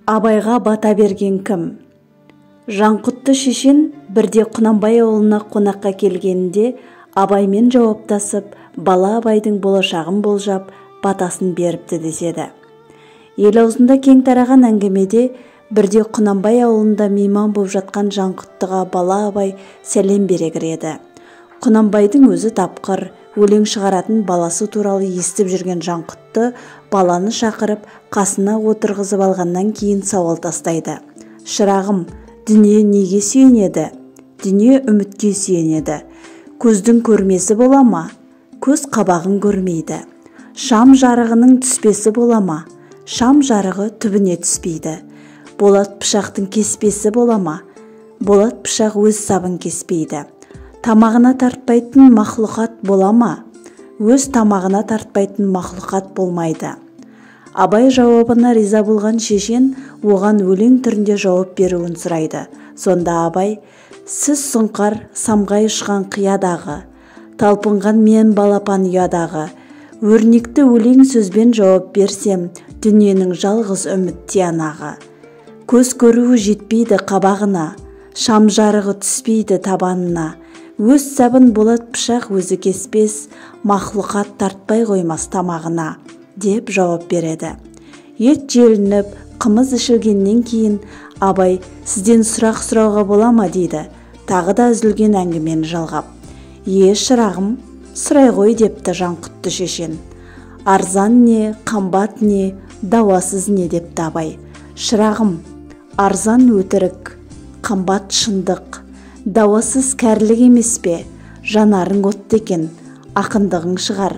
Абайға бата берген кім? Жанқұтты шешен бірде Құнанбай ауылына қонаққа келгенінде Абаймен жауаптасып, бала Абайдың болашағын болжап, батасын беріпті деседі. Ел аузында кең тараған әңгімеде бірде Құнанбай ауылында мейман болып жатқан Жанқұттыға бала Абай сәлем бере кіреді. Құнанбайдың өзі тапқыр, өлең шығаратын баласы туралы естіп жүрген Жанқұтты баланы шақырып, қасына отырғызып алғаннан кейін сауал тастайды. Шырағым, дүние неге сүйенеді? Дүние үмітке сүйенеді. Көздің көрмесі бола ма? Көз қабағын көрмейді. Шам жарығының түспесі бола ма? Шам жарығы түбіне түспейді. Болат пышақтың кеспесі бола ма? Болат пышақ өз сабын кеспейді. Тамағына тартпайтын мақлұқат бола ма? Өз тамағына тартпайтын мақлұқат болмайды. Абай жауабына риза болған шешен оған өлең түрінде жауап беруін сұрайды. Сонда Абай, сіз сұңқар самғай ұшқан қиядағы, талпынған мен балапан ұядағы, өрнекті өлең сөзбен жауап берсем, дүниенің жалғыз үміт тиянағы. Көз көруі жетпейді қабағына, шам жарығы түспейді табанына. Өз сабын болат пышақ өзі кеспес, мақлұқат тартпай қоймас тамағына, деп жауап береді. Ет желініп, қымыз ішілгеннен кейін Абай, сізден сұрақ сұрауға бола ма дейді, тағы да үзілген әңгімені жалғап. Е, шырағым, сұрай ғой депті Жанқұтты шешен. Арзан не, қымбат не, дауасыз не депті Абай. Шырағым, арзан өтірік, қымбат шындық, дауасыз кәрілік емес пе? Жанарың отты екен, ақындығың шығар,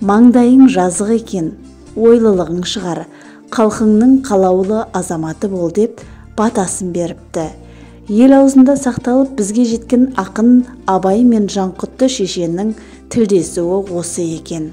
маңдайың жазық екен, ойлылығың шығар, халқыңның қалаулы азаматы бол деп батасын беріпті. Ел аузында сақталып бізге жеткен ақын Абай мен Жанқұтты шешеннің тілдесуі осы екен.